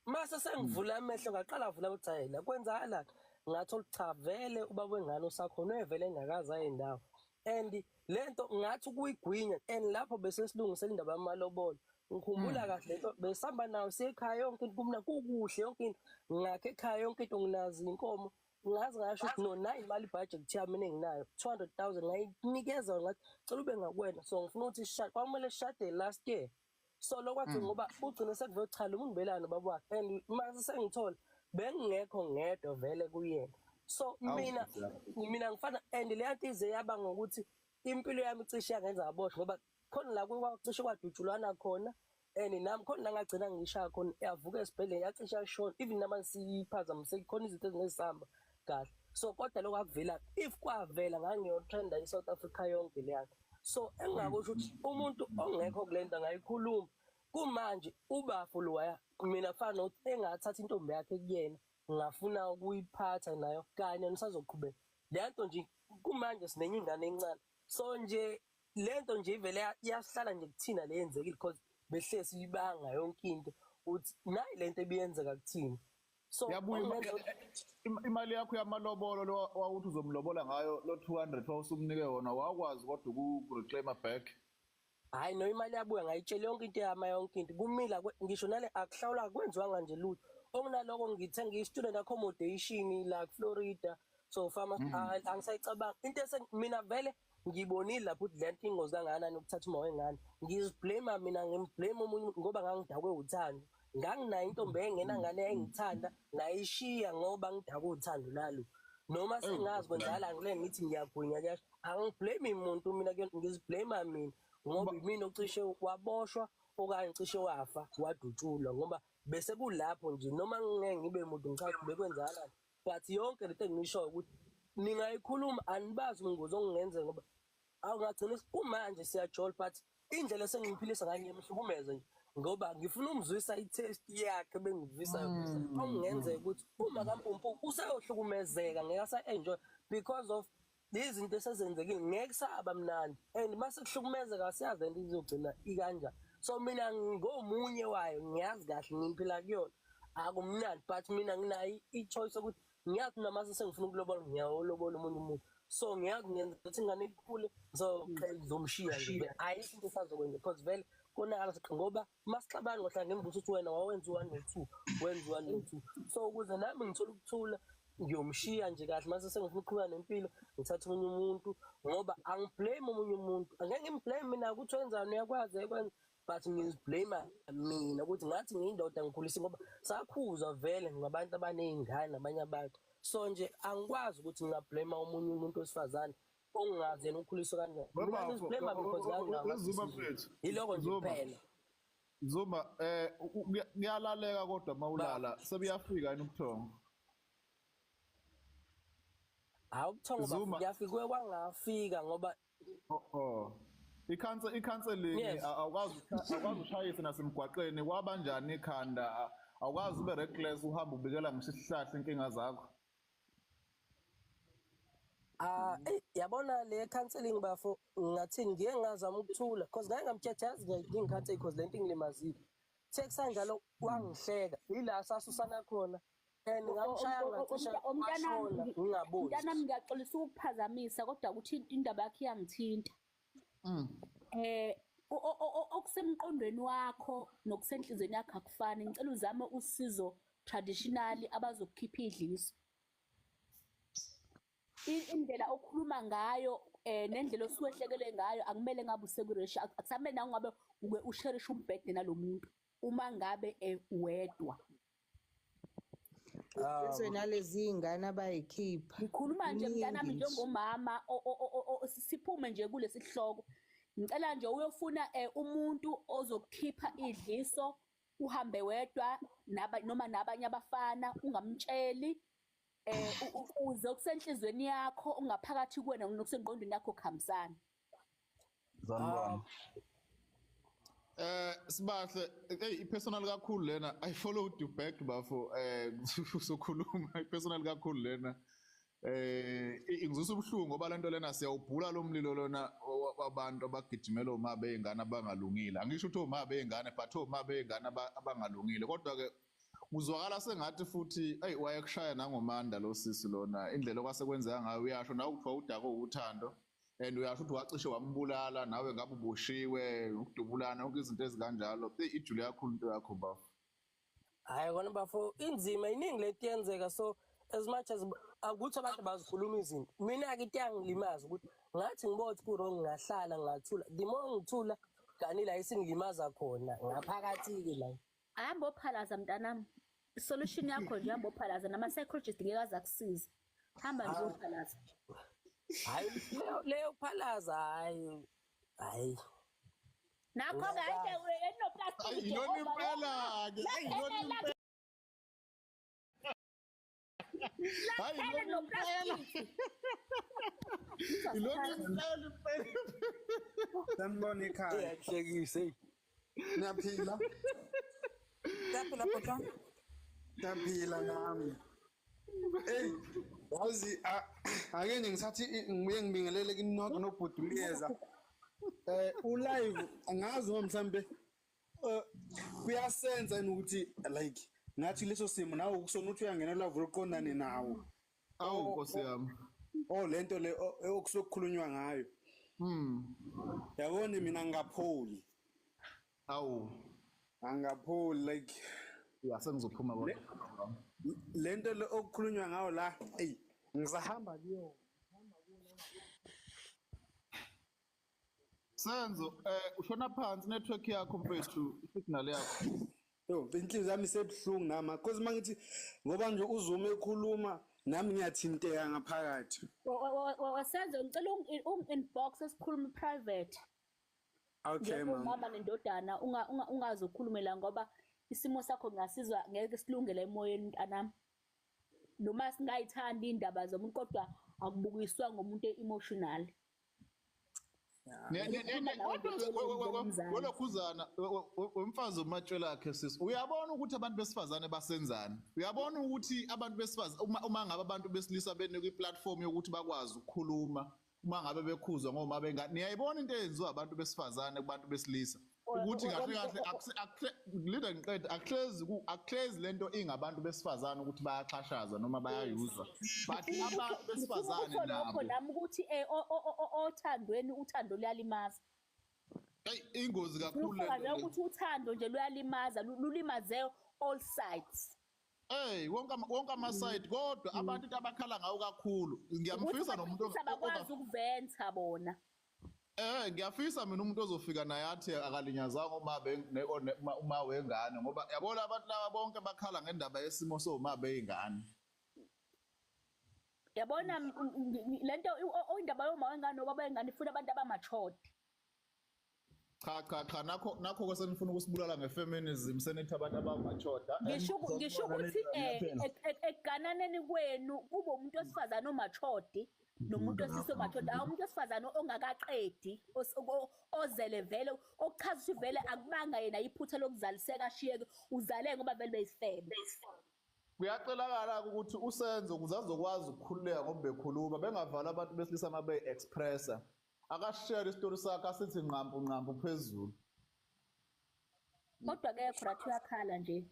Mase sengivula amehlo ngaqala vula ukuthi hayi la kwenzakalani, ngathola cha vele ubaba wengane usakhona evele engakazi ayindawo. And lento ngathi ukuyigwinya and lapho bese silungisela indaba yamalobolo. Ngikhumbula kahle lento besihamba nayo siyekhaya yonke into kumna kukuhle yonke into ngakhe ekhaya yonke into nginazo inkomo ngazi ngasho ukuthi no nayi imali budget yami mina enginayo 200,000 ngayinikeza ngathi cela ube ngakwena, so ngifuna ukuthi sishade, kwakumele sishade last year. So lokwathi ngoba ugcine sekuvele cha lo muntu belana nobaba wakhe and mase sengithola bengingekho ngedwa vele kuyena. So mina ngifana and le nto ize yaba ngokuthi impilo yami cishe yangenza ngaboshwa ngoba khona la kwacishe kwadutshulwana khona and nami khona la ngagcina ngishaya khona yavuka esibhedlela yacishe yashona even nama siyiphazamiseki khona izinto ezinezisamba. Kahle. So kodwa lokho akuvela, if kwavela ngangiyotrenda i-South Africa yonke leyana. So engingakusho ukuthi umuntu ongekho kule nto angayikhuluma. Kumanje ubafo lowaya, mina fana nokuthi engathatha intombi yakhe kuyena, ngingafuna ukuyiphatha nayo kanye nisazoqhubeka le nto nje. Kumanje sinenye ingane encane, so nje le nto nje ivele iyasihlala nje kuthina le yenzekile, because behlezi siyibanga yonke into ukuthi nayi le nto ebiyenzeka kuthina. So Yabuya okungenza imali yakho yamalobolo lo wawuthi uzomlobola ngayo lo 200 wawusumnike wona, wawukwazi kodwa ukureclaima back? Hhayi no, imali yabuya, ngayitshela yonke into yama, yonke into kumila ngisho nale akuhlawula, kwenziwanga nje lutho. Okunaloko ngithenga i-student accommodation la kuFlorida, so fama angisayicabanga into ese mina vele ngibonile lapho ukuthi le nto ingozi kangakanani ukuthatha uma wengane. Ngiziblame mina, ngimblame omunye ngoba ngangidakwe uthando. Nganginayo intombi engenangane eyayingithanda, ngayishiya ngoba ngidakwe uthando lalo. Noma sengazi kwenzakalani kule, ngithi ngiyagwinya kuyasho, angiblame muntu mina, ngiziblame mina ngoba imina ocishe waboshwa okanye cishe wafa wadutshulwa, ngoba bese kulapho nje noma ngingeke ngibe muntu ngichaza ukuthi bekwenzakalani. But yonke lento engishoyo ukuthi ningayikhuluma, anibazi ubungozi okungenzeka, ngoba awungagcina kumanje siyajola, but indlela esengimphilisa ngayo ngiyamhlukumeza nje ngoba ngifuna umzwisa i-taste yakhe bengivisa yona. Okungenzeka ukuthi uma kaMpumpu usayohlukumezeka, ngeke asa-enjoy because of lezi zinto esezenzekile, ngeke kusaba mnandi, and mase kuhlukumezeka siyazi lento izogcina ikanjani. So mina ngomunye wayo, ngiyazi kahle ngiphila kuyona, akumnandi, but mina nginayo i-choice ukuthi ngiyazi noma sengifuna ukulobola ngiyawulobola omunye umuntu. So ngiyazi ngenza ukuthi ingane ikhule, so ngizomshiya nje, ayikho into esazokwenza because vele konakala ngoba masixabana ngohlala ngimbuza ukuthi wena wawenza u-one no-two, wenza u-one no-two. So ukuze nami ngithole ukuthula ngiyomshiya nje kahle, mase sengifuna ukuqhubeka nempilo ngithathe omunye umuntu, ngoba angiblame omunye umuntu, angeke ngimblame mina ukuthi wenzani, uyakwazi ekwenza, but ngiziblame mina ukuthi ngathi ngiyindoda ngikhulise, ngoba sakhuzwa vele ngabantu abaney'ngane nabanye abantu. So nje angikwazi ukuthi ngingablame omunye umuntu wesifazane ongingazi yena ukhuliswe kanjani. Mina ngiziblame because nganginawo Zuma ama-decision. mfethu. Yiloko nje Zuma. kuphela. Zuma, kuyalaleka kodwa mawulala sebuyafika yini ubuthongo? Hawu, ubuthongo Zuma. bafika, kuye kwangafika ngoba Oh. I-counseling Yes. awukwazi ushayise nasemgwaqeni, kwabanjani ikhanda, awukwazi ube reckless uhambe ubikela ngisho isihlahla inkinga zakho. Ah, yabona le counseling bafo, ngathini, ngiye ngazama ukuthula because ngake ngamtshela, yazi ngiyayidinga i-counseling because lento inglimazile. Kuthe kusanjalo wangihleka, ila sasusana khona and ngamshaya ngacishe washona ngingaboni. Mntanami, ngiyaxolisa ukukuphazamisa, kodwa ukuthi indaba yakho iyangithinta. Okusemqondweni wakho nokusenhlizweni yakho akufani. Ngicela uzame usizo traditionally abazokukhipha idliso. Indlela okhuluma ngayo nendlela osuwehlekele ngayo akumele ngabe useku-relationship, akusamele nawe ngabe uke usherishe umbhede nalomuntu uma ngabe wedwa. Sizwe nalezi iy'ngane abayikhipha. Ngikhuluma nje mntanami Kuningi nje. njengomama, siphume nje kulesi sihloko. Ngicela nje uyofuna umuntu ozokukhipha idliso, uhambe wedwa noma nabanye abafana, ungamtsheli, uze okusenhlizweni yakho ungaphakathi kuwena nokusengqondweni yakho kuhambisana. Sanibona. Sibahle, hey, ipersonal kakhulu lena. I followed you back bafo, usokhuluma ipersonal kakhulu lena. Ingizwisa ubuhlungu ngoba lento lena siyawubhula lo mlilo lona wabantu abagijimela oma beyingane abangalungile. Angisho ukuthi oma beyingane, but oma beyingane abangalungile. Kodwa ke kuzwakala sengathi futhi hey wayekushaya nangomanda lo sisi lona, indlela okwase kwenzeka ngayo uyasho nawe kuthiwa udako uthando, and uyasho ukuthi wacishe wambulala nawe ngabe uboshiwe ukudubulana, yonke izinto ezikanjalo. Eyi, ijule kakhulu into yakho bafo. Hayi kona bafo, inzima iningi lento yenzeka, so as much as akuthi abantu bazikhuluma izinto, mina-ke into iyangilimaza ukuthi ngathi ngibona ukuthi ku-wrong, ngahlala ngathula, the more ngithula kani la isingilimaza khona ngaphakathi-ke la. Hamba ophalaza mntanami, solution yakho nje, hamba ophalaza, nama-psychologist ngeke aze akusize, hamba nje ophalaza. Hayi leyo kuphalaza, hayi hayi. Nakho-ke hayi Ayi, enoplastiki. Yilona impela-ke, ayi, yilona impela. Hayi, Laphele ilona impela. noplastiki. Ilona impela impela. Sanibona ekhaya. Iyahlekisa hey. Niyaphila? Siyaphila bhuti wami. Ngiyaphila nami. Hey, yazi ake nje ngisathi ngibuye ngibingelele kinonke nobhuti Myeza. U-live angazi noma mhlambe kuyasenza yini ukuthi like ngathi leso simo nawe ukusona ukuthi uyangena live uqondane nawo. Awu Nkosi yami. Oh, lento le okusokukhulunywa ngayo. Yabona mina ngingapholi. Awu. Angapholi like Ya, sengizophuma kodwa. Lento le okukhulunywa ngayo la, ey, ngisahamba kuyo. Senzo, ushona phansi network yakho mfethu, signal yakho. Yo, inhliziyo yami isebuhlungu nama because mangithi ngoba nje uZuma ekhuluma nami ngiyathinteka ngaphakathi. Wasenzo, ngicela ungi-inbox esikhuluma private. Okay mama. Njengomama nendodana ungaze ukhulume la ngoba isimo sakho ngasizwa ngeke silungele emoyeni mntanami. Noma singayithandi indaba zomuntu kodwa akubukiswa ngomuntu emotional. Ne Ngikhuluma nawe kodwa njengomzali. welokhuzana wemfazi umatshela wakhe sisi, uyabona ukuthi abantu besifazane basenzani? Uyabona ukuthi abantu besifazane uma ngabe abantu besilisa benikwa i-platform yokuthi bakwazi ukukhuluma, uma ngabe bekhuzwa ngoma bengane, niyayibona into eyenziwa abantu besifazane kubantu besilisa ukuthi kahle kahle linda ngiqede, akuhlezi lento ingabantu besifazane ukuthi bayaxhashazwa noma bayayuzwa, but abantu besifazane Ngifuna lokho nabo nami ukuthi othandweni uthando luyalimaza. Eyi, ingozi kakhulu Ngifuna lento le. ukuthi uthando nje luyalimaza, lulimaze all sides. Hey, wonke ama-side kodwa abantu into abakhala ngawo kakhulu. Ukuthi Ngiyamfisa nomuntu abakwazi ukuventha bona. Ngiyafisa mina umuntu ozofika naye athi akalinyazanga uma wengane ngoba yabona abantu laba bonke bakhala ngendaba yesimo soma beyingane. Yabona lento indaba yoma wengane nobaba wengane ifuna abantu abamatured. Cha cha cha, nakho ke senifuna ukusibulala ngefeminism, senithi abantu abamatured. Ngisho ukuthi ekugananeni kwenu kube umuntu wesifazane omatured nomuntu wesilisa omatured, umuntu wesifazane ongakaqedi ozele vele, okuchaza ukuthi vele akubanga yena iphutha lokuzaliseka ashiyeke, uzale ngoba vele beyisifebe. Kuyacelakala ukuthi uSenzo ukuze azokwazi ukukhululeka ngoba bekhuluma bengavala abantu besilisa uma beyi-expressa. Akashare isitori sakhe asithi nqampu nqampu phezulu. Kodwa ke Khurathi uyakhala nje.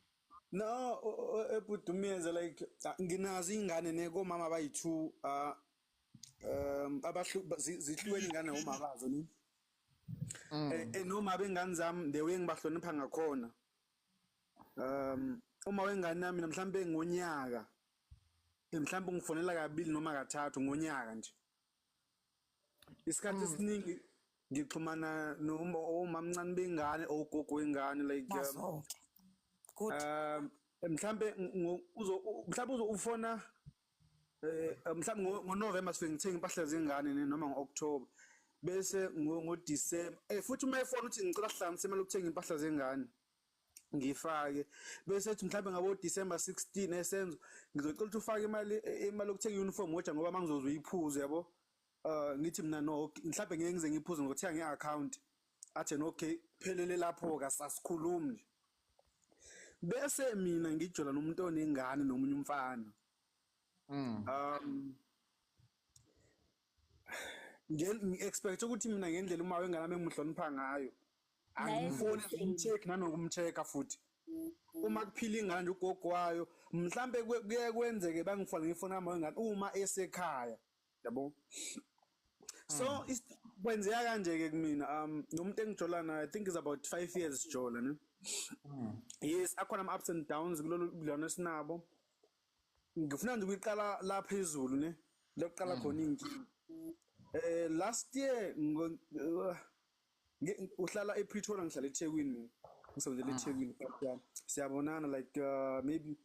No, ebhuti Myeza like nginazo ingane nekomama abayi-2 zihlukene ingane nomama bazo ni. Noma bengane zami the way ngibahlonipha ngakhona. Uma wengane nami mhlambe ngonyaka mhlambe ngifonela kabili noma kathathu ngonyaka nje. Isikhathi esiningi ngixhumana noma omamncane bengane ogogo wengane like good. Mhlambe mhlambe ufona mhlambe ngoNovember sifike ngithenga impahla zengane noma ngoOctober bese ngoDecember futhi uma efona uthi ngicela sihlanganise imali yokuthenga impahla zengane ngifake bese ethi mhlambe ngabo December 16 esenzo ngizocela ukuthi ufake imali yokuthenga uniform ngoja ngoba mangizoze uyiphuze yabo. Ngithi mina no mhlambe ngeke ngize ngiphuze ngothenga ngeaccount athe no okay phelele lapho ka sasikhulumi nje. Bese mina ngijola nomuntu onengane nomunye umfana. Ngi-expect ukuthi mina ngendlela uma wengane ami engimhlonipha ngayo angimfoni ngimcheck nanokumchecka futhi uma kuphila ingane nje ugogo wayo mhlambe kuye kwenzeke bangifone ngifona uma wengane uma esekhaya yabo. So kwenzeka kanje ke kumina nomuntu engijola naye I think is about 5 years sijola ne. Yes, akhona ama ups and downs kulolu budlelwano esinabo. Ngifuna nje ukuyiqala la phezulu ne lokuqala khona inkinga. Last year uhlala ePretoria ngihlala eThekwini mina. Ngisebenzela eThekwini but siyabonana like maybe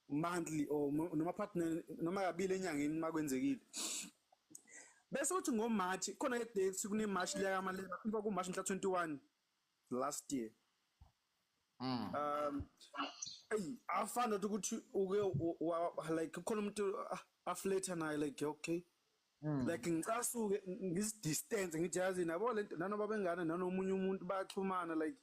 monthly or noma partner noma kabili enyangeni makwenzekile. Bese uthi ngoMarch khona i-date kune March leka Malema ku March mhla 21 last year. Eyi afana ukuthi uke like kukhona umuntu afletha naye, like okay, like ngicasuke, ngizidistance, ngithi yazi nabo lento nanoba bengane nanomunye umuntu bayaxhumana, like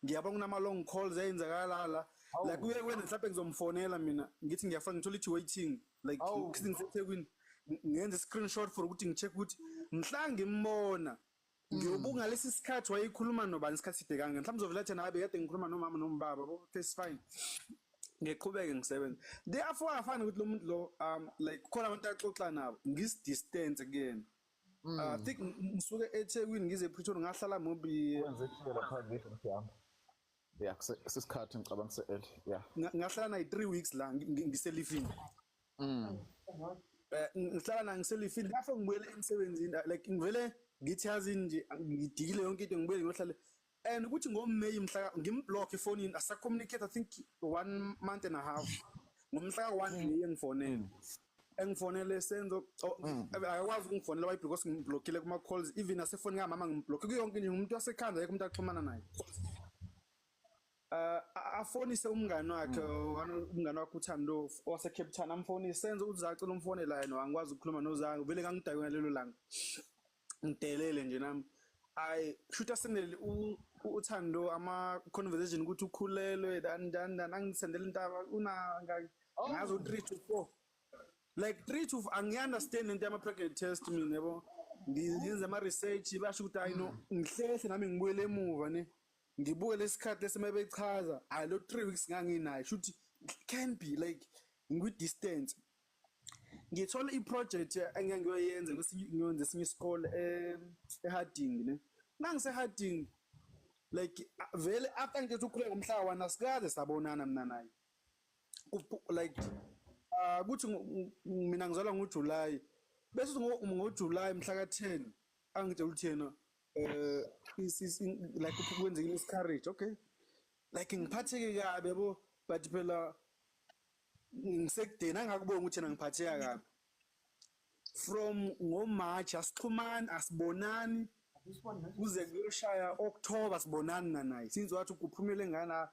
ngiyabona kunama long calls ayenzakala la, like kuye kwenza mhlawumbe ngizomfonela mina, ngithi ngiyafuna, ngithola ithi waiting, like ngiseThekwini, ngenze screenshot for ukuthi ngicheck ukuthi mhla ngimbona ngiyobuka ngalesi sikhathi wayekhuluma nobani isikhathi side kangaka. Mhlawumbe uzovela athi nabe kade ngikhuluma nomama nombaba bo. Okay, it's fine, ngiqhubeke ngisebenze. Therefore afana ukuthi lo muntu lo like khona abantu axoxa nabo, ngisi-distance kuyena. I think ngisuke eThekwini ngize ePretoria, ngahlala maybe Kwenzekile lapha ngisho ngihamba. Yeah, kusesikhathi ngicabanga se-early. Yeah. Ngahlala naye 3 weeks la ngiselifini. Ngihlala na ngiselifini lapho, ngibuyele emsebenzini, like ngivele ngithi yazini nje ngidikile yonke into, ngibuyele ngiyohlala and ukuthi ngoMay mhla ngimblock efonini, asacommunicate I think one month and a half. Ngomhla ka-1 May engifonele, engifonele Senzo, oh, akakwazi ukungifonela. Why? Because ngimblockile kuma-calls, even nasefoni kamama ngimblock kuyonke nje. Umuntu wasekhanda, ayekho umuntu axhumana naye. Afonise umngani wakhe, umngani wakhe uThando wase Cape Town, amfonise Senzo uthi zacela umfonela yena, angikwazi ukukhuluma nozange vele ngangidakwe ngalelo langa, ngidelele nje nami. Ayi shoot, asendele uThando ama conversation ukuthi ukhulelwe dan dan dan, angisendele intaba una ngazi u3 to 4, like 3 to 4. Angiunderstand into yama pregnant test mina, yabo, ngiyenza ama research, basho ukuthi hayi no, ngihlehle nami ngibuyele emuva ne ngibuke lesikhathi lesime bechaza, hayi lo 3 weeks nganginayo, shuthi can be like ngikwi distance. Ngithola i-project engeke ngiyoyenza kwesinye, ngiyoyenza esinye isikole eHarding ne mangise Harding, like vele after ngithethe ukhuleka ngomhla 1 asikaze sabonana mina naye. Like kuthi mina ngizalwa ngoJuly, bese ngoJuly mhla ka10 angitshela ukuthi yena like kwenzekile miscarriage. Okay, like ngiphatheke kabi yabo, but phela ngisekudeni angakubonga ukuthi yena ngiphatheka kabi. From ngoMarch asixhumani, asibonani, kuze kuyoshaya October sibonani nanaye, since wathi kuphumele ngana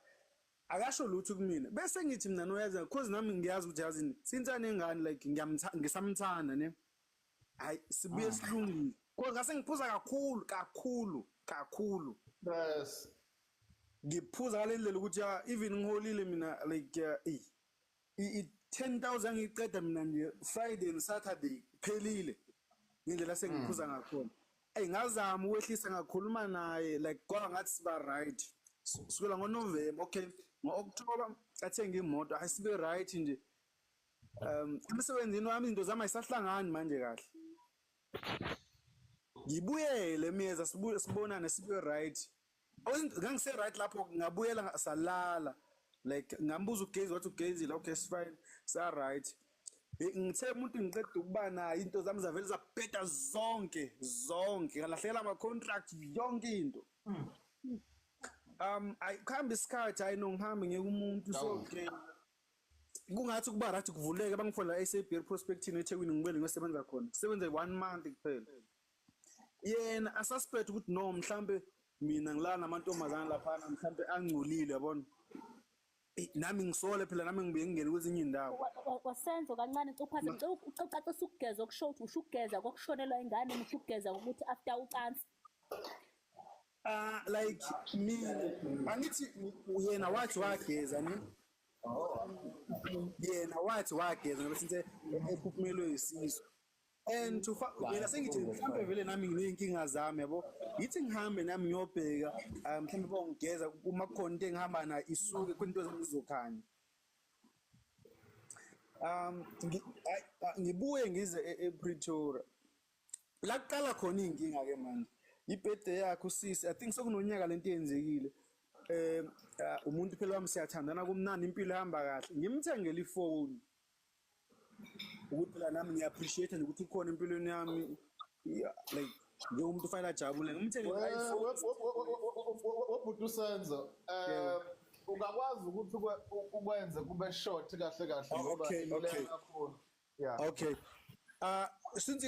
akasho lutho kumina. Bese ngithi mina noyazi because nami ngiyazi ukuthi yazini since anengane, like ngisamthanda ne, hayi sibuye silungile, kodwa ngase ngiphuza kakhulu kakhulu kakhulu. Ngiphuza ngale ndlela ukuthi ya, even ngiholile mina, like i 10,000 ngiqeda mina nje Friday and Saturday phelile, ngendlela sengiphuza ngakhona. Ey, ngazama ukwehlisa, ngakhuluma naye, like kwaba ngathi siba right sukela ngoNovember. Okay, ngo-October athenga imoto, hayi sibe right nje. Emsebenzini wami izinto zami ayisahlangani manje kahle. Ngibuyele Myeza, sibuye sibonane, sibe right. Ngangise right lapho, ngabuyela salala, like ngambuza ugezi, wathi ugezile, okay, it's fine, sa right. Ngithe umuntu ngiqeda ukuba naye, into zami zavele zabheda zonke zonke, ngalahlekela ama contract, yonke into. Ayikhamba isikhathi, hayi no, ngihambe ngeke umuntu so okay, kungathi kuba right, kuvuleke, bangifonela SAB prospecting eThekwini, ngibuyele ngiyosebenza khona, sebenze one month kuphela. Yena asuspect ukuthi no, mhlambe mina ngilala namantombazana laphana, mhlambe angcolile, yabona. Nami ngisole phela, nami ngibuye ngingene kwezinye iy'ndawo. Wasenzo kancane cuphathe, ngicela ucacisa ukugeza okusho ukuthi usho ukugeza kokushonelwa ingane, usho ukugeza ukuthi after ucansi? Ah, like mina angithi yena wathi wageza ne, yena wathi wageza ngoba since ephuphumelwe isisu and to mina sengithi mhlambe vele nami nginey'nkinga zami, yabo, ngithi ngihambe nami ngiyobheka, mhlambe bongigeza uma kukhona into engihamba nayo isuke kwinto zami izokhanya. Ngibuye ngize ePretoria la kuqala khona iy'nkinga ke manje. Ibirthday yakhe usisi, I think sekunonyaka lento yenzekile. Umuntu phela wami, siyathandana, kumnandi, impilo ihamba kahle, ngimthengele ifoni ukuthi phela nami ngiya-appreciate nje ukuthi ukhona empilweni yami. Yeah, like njengomuntu ufanele ajabule, ngimthengele i-iPhone. Webhuti uSenzo, ungakwazi ukuthi ukwenze kube short kahle kahle ngoba Okay, ile okay. kakhulu, yeah. Okay, since